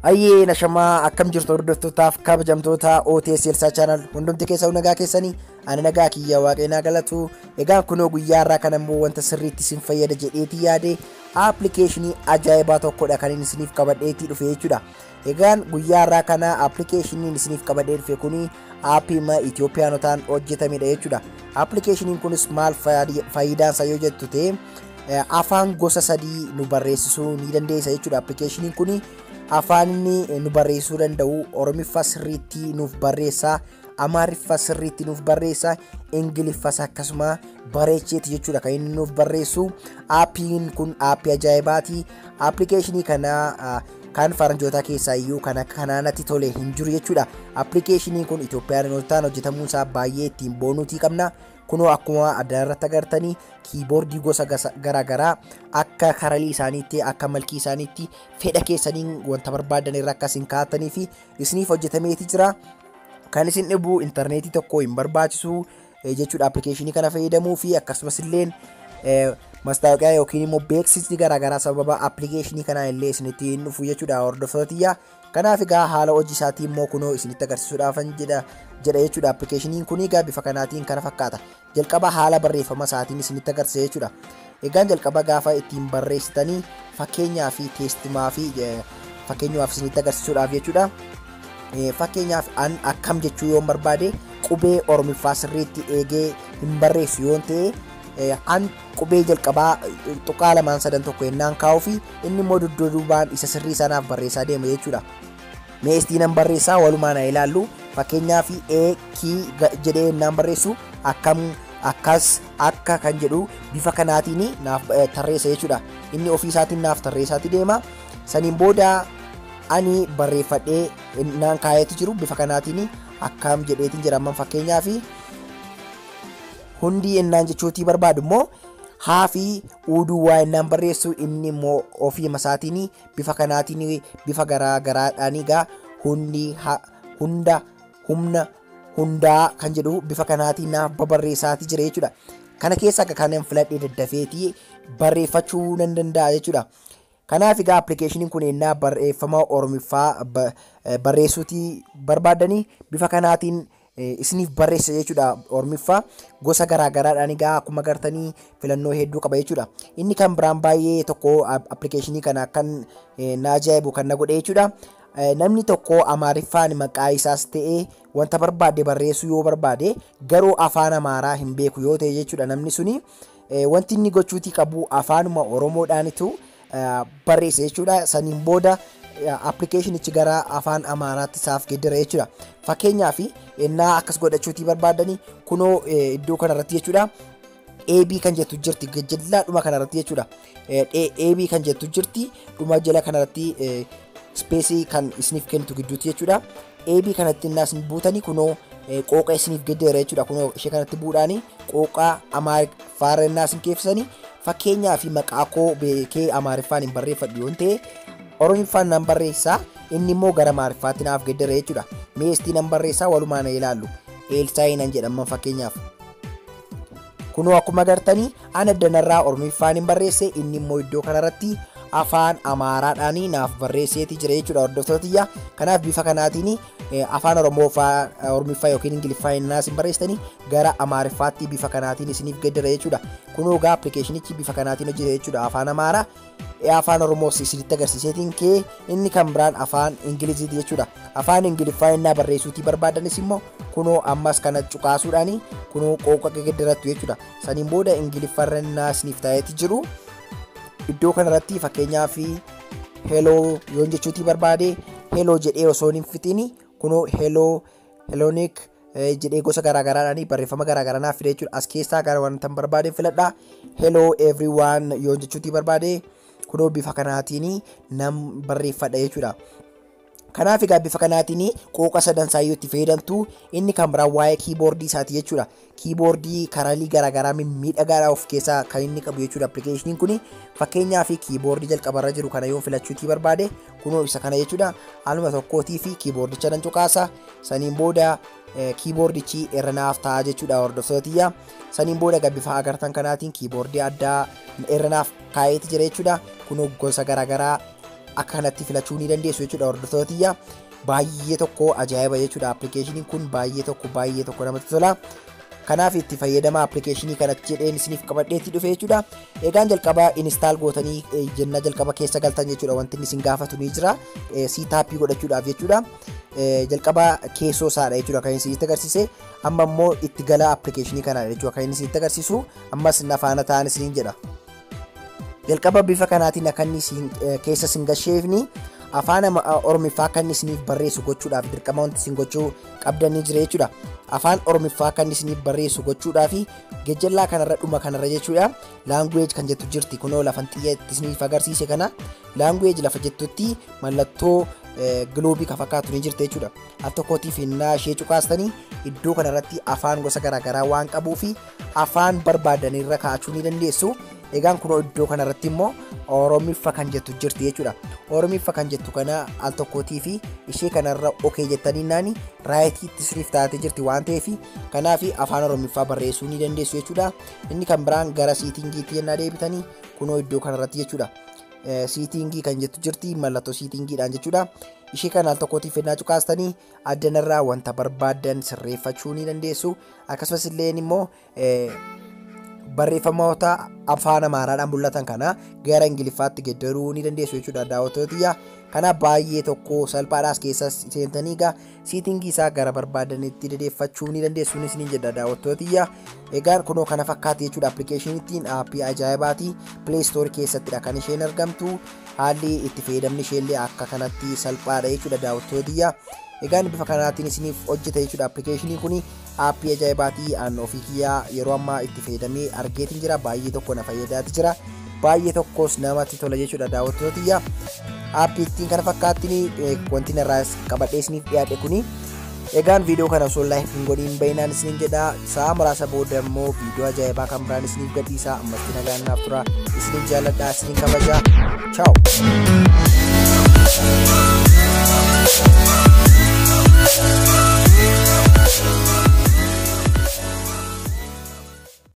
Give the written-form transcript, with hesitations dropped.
Ayyee nashamaa, akkam jirtu hordoftootaaf kabajamtoota OTS Elsaa Channel? Hundumti keessa nagaa keessanii? Ani nagaa kiyya, waaqeenaa galatu. Egaa kunoo guyyaa irraa kan ammoo wanta sirriitti isin fayyada jedheetii yaade, aappilikeeshinii ajaa'ibaa tokkodha kan inni isiniif qabadheetii dhufe jechuudha. Egaan guyyaa irraa kana aappilikeeshiniin isiniif qabadhee dhufe kuni aappii Itoophiyaanotaan hojjetamedha jechuudha. Aappilikeeshiniin kunis maal faayidaan isaa yoo jettu ta'e, afaan gosa sadii nu barreessisuu ni dandeessa jechuudha. Aappilikeeshiniin kuni afaan inni nu barreessuu danda'u Oromiffaa sirriitti nuuf barreessa, Amaariffaa sirriitti nuuf barreessa, Ingiliffas akkasuma bareecheeti jechuudha kan inni nuuf barreessu. Aappiin kun aappii ajaa'ibaati. Aappilikeeshinii kana kan faranjootaa keessaa iyyuu kan akka kanaa natti tole hin jiru jechuudha. Aappilikeeshiniin kun Itoophiyaanotaan hojjetamuu isaa baay'ee ittiin boonuutii qabna. Kunoo akkuma adda irratti agartanii, kiiboordii gosa garaagaraa akka karalii isaaniitti, akka malkii isaaniitti, fedha keessaniin wanta barbaadan irra akka isin kaa'atanii fi isiniif hojjetameeti jira. Kan isin dhibu intarneetii tokko hin barbaachisu jechuudha aappilikeeshinii kana fayyadamuu fi akkasumas illee mastaawoqiyaa yookiin immoo beeksisni garaagaraa sababa aappilikeeshinii kanaan illee isinitti hin dhufu jechuudha, hordoftoota. Kanaaf egaa haala hojii isaatii immoo kunoo isinitti agarsiisuudhaafan jedha jechuudha. Aappilikeeshiniin kun egaa bifa kanaatiin kana fakkaata. Jalqaba haala barreeffama isaatiin isinitti agarsiisa jechuudha. Egaan jalqaba gaafa ittiin barreessitanii, fakkeenyaa fi teestimaa fi fakkeenyaaf isinitti agarsiisuudhaaf jechuudha. Fakkeenyaaf an akkam jechuu yoon barbaade, qubee Oromiffaa sirriitti eegee hin barreessu yoon ta'e, an qubee jalqabaa tuqaa lamaan sadan tokko yennaan kaa'uu fi inni immoo dugda duubaan isa sirrii sanaaf barreessaa deema jechuudha. Mee istii nan barreessaa, walumaan haa ilaallu. Fakkeenyaaf E K jedhee yennaan barreessu, akkam, akkas, akka kan jedhu bifa kanaatiin naaf tarreessa jechuudha. Inni ofii isaatiin naaf tarreessaati deema. Saniin booda ani barreeffadhee naan kaayetu jiru bifa kanaatiin akkam jedheetiin jira. Amman fakkeenyaaf hundi ennaan jechuutii barbaadu immoo, haa fi uuduu waa ennaan barreessu, inni immoo ofii isaatiin bifa kanaatiin bifa garaa garaadhaan egaa hundi, hunda, humna, hundaa kan jedhu bifa kanaatiin naaf babarreessaatii jira jechuudha. Kana keessa akka kanan filadhee daddafeetii barreeffachuu nan danda'a jechuudha. Kanaaf egaa aappilikeeshiniin kun ennaa barreeffama Oromiffaa barreessuutii barbaadanii bifa kanaatiin isiniif barreessa jechuudha. Oromiffaa gosa garaa garaadhaan egaa akkuma agartanii filannoo hedduu qaba jechuudha. Inni kan biraan baay'ee tokko aappilikeeshinii kana kan na ajaa'ibu kan na godhe jechuudha. Namni tokko Amaariffaan maqaa isaas ta'ee wanta barbaade barreessuu yoo barbaade, garuu afaan Amaaraa hin beeku yoo ta'e jechuudha, namni suni wanti inni gochuutii qabu afaanuma Oromoodhaanitu barreessa jechuudha. Saniin booda aappilikeeshinichi gara afaan Amaaraatti isaaf geeddara jechuudha. Fakkeenyaaf innaa akkas godhachuutii barbaadanii, kunoo iddoo kanarratti jechuudha. AB kan jettu jirti gajjallaa dhuma kanarratti jechuudha. AB kan jettu jirti dhuma jala kanarratti, ispeesii kan isiniif kennitu gidduutti jechuudha. AB kanatti innaa isin buutanii, kunoo qooqa isiniif geeddara jechuudha. Kunoo ishee kanatti buudhaanii qooqa Amaariffaa innaa isin keeffisanii, fakkeenyaa fi maqaa koo beekee Amaariffaan hin barreeffadhu yoon ta'e, Oromiffaan nan barreessaa, inni immoo gara Amaariffaatti naaf geeddara jechuudha. Mee istii nan barreessaa, walumaan ilaallu. Eelsaayii nan jedhaman fakkeenyaaf. Kunoo akkuma agartanii ana danarraa Oromiffaan hin barreesse, inni immoo iddoo kanarratti afaan Amaaraadhaan naaf barreesseeti jira jechuudha, hordoftoota. Kanaaf bifa kanaatiin afaan Oromoo, Oromiffaa yookiin Ingiliffaa innaa isin barreessitanii gara Amaariffaatti bifa kanaatiin isiniif geeddara jechuudha. Kunoo egaa aappilikeeshinichi bifa kanaatiin hojjeta jechuudha. Afaan Amaaraa, afaan Oromoos isinitti agarsiiseetiin kee, inni kan biraan afaan Ingiliziiti jechuudha. Afaan Ingiliffaa innaa barreessuutii barbaadanis immoo kunoo ammas kana cuqaasuudhaan kunoo qooqa geeddarattu jechuudha. Saniin booda Ingiliffaarra innaa isiniif ta'eeti jiru. Iddoo kanarratti fakkeenyaaf hello yoon jechuutii barbaade, hello jedhee osoo hin fixiin kunoo hello, heloonik jedhee gosa garaagaraadhaan barreeffama garaagaraa naaf fide jechuudha. As keessaa gara wanta barbaade filadha. Hello everyone yoon jechuutii barbaade, kunoo bifa kanaatiin nam barreeffadha jechuudha. Kanaaf egaa bifa kanaatiin qooqa sadan isaayyuu itti fayyadamtu. Inni kan biraan waa'ee kiiboordii isaati jechuudha. Kiiboordii karalii garaagaraa mimmiidhagaadhaa of keessaa kan inni qabu jechuudha appilikeeshiniin kun. Fakkeenyaaf kiiboordii jalqabarra jiru kana yoo filachuutii barbaade, kunoo isa kana jechuudha. Haaluma tokkootii fi kiiboordicha nan cuqaasa. Saniin booda kiiboordichi irra naaf ta'a jechuudha, hordoftootiyya. Saniin booda egaa bifa agartan kanaatiin kiiboordii addaa irra naaf kaa'eeti jira jechuudha. Kunoo gosa garaagaraa Akka kanatti filachuu ni dandeessu jechuudha hordoftootiyya. Baay'ee tokko ajaa'iba jechuudha appilikeeshiniin kun, baay'ee tokko baay'ee tokko namatti tola. Kanaaf itti fayyadama appilikeeshinii kanatti jedheen isiniif qabadheetti dhufe jechuudha. Egaan jalqaba install gootanii jenna jalqaba keessa galtan jechuudha, wanti inni isin gaafatu ni jira. Setup godhachuudhaaf jechuudha. Jalqaba keessoo isaadha jechuudha kan isinitti agarsiise. Amma immoo itti gala appilikeeshinii kanaadha jechuudha kan inni isinitti agarsiisu. Ammas na faana ta'an isiniin jedha. Jalqaba bifa kanaatiin akka inni keessa isin gasheefni afaan Oromiffaa akka inni isiniif barreessu gochuudhaaf dirqama wanti isin gochuu qabdanii jira jechuudha. Afaan Oromiffaa akka inni isiniif barreessu gochuudhaaf gejjellaa kanarra dhuma kanarra jechuudha. Language kan jettu jirti, kunoo lafan xiyya itti isiniif agarsiise kana, language lafa jettutti mallattoo giloobii kan fakkaatu ni jirti jechuudha. Al tokkootiif hinnaa ishee cuqaastanii iddoo kanarratti afaan gosa garaagaraa waan qabuu fi afaan barbaadanirra kaa'achuu ni dandeessu. Egaan kunoo iddoo kanarratti immoo Oromiffa kan jettu jirti jechuudha. Oromiffa kan jettu kana al tokkootii fi ishee kanarra okay jettanii naani right itti isiniif taatee jirti waan ta'eef, kanaaf afaan Oromiffaa barreessuu ni dandeessu jechuudha. Inni kan biraan gara settingiitti yennaa deebitanii kunoo iddoo kanarratti jechuudha. Setting kan jettu jirti, mallattoo settingiidhaan jechuudha. Ishee kana al tokkootiif ennaa cuqaastanii addanarraa wanta barbaaddan sirreeffachuu ni dandeessu. Akkasumas illee immoo barreeffamoota afaan Amaaraadhaan mul'atan kana gara Ingiliffaatti geeddaruu ni dandeessu jechuudha daawwattootiyya. Kanaaf baay'ee tokko salphaadhaas keessa seentanii egaa setting isaa gara barbaadanitti dadeeffachuu ni dandeessu isiniin jedha daawwattootiyya. Egaan kunoo kana fakkaate jechuudha appilikeeshiniittiin, aappii ajaa'ibaati. Play Store keessattidha kan isheen argamtu. Haalli itti fayyadamni isheellee akka kanatti salphaadha jechuudha daawwattootiyya. Egaan bifa kanaatiin isiniif hojjeta jechuudha appilikeeshiniin kuni, aappii ajaa'ibaatii an ofii kiyyaa yeroo ammaa itti fayyadamee argeetiin jira, baay'ee tokko na fayyadaati jira, baay'ee tokkos namatti tola jechuudha daawwattootiyya. Aappii ittiin kana fakkaattiin wanti narraa qabadhee isiniif dhiyaadhe kuni. Egaan viidiyoo kana osoo like hin godhiin baay'inaan isiniin jedha. Sa'a muraasa booda immoo viidiyoo ajaa'ibaa kan biraan isiniif gadhiisa. Ammatti nagaan naaf tura. Isiniin jaalladha, isiniin kabaja. Ciao.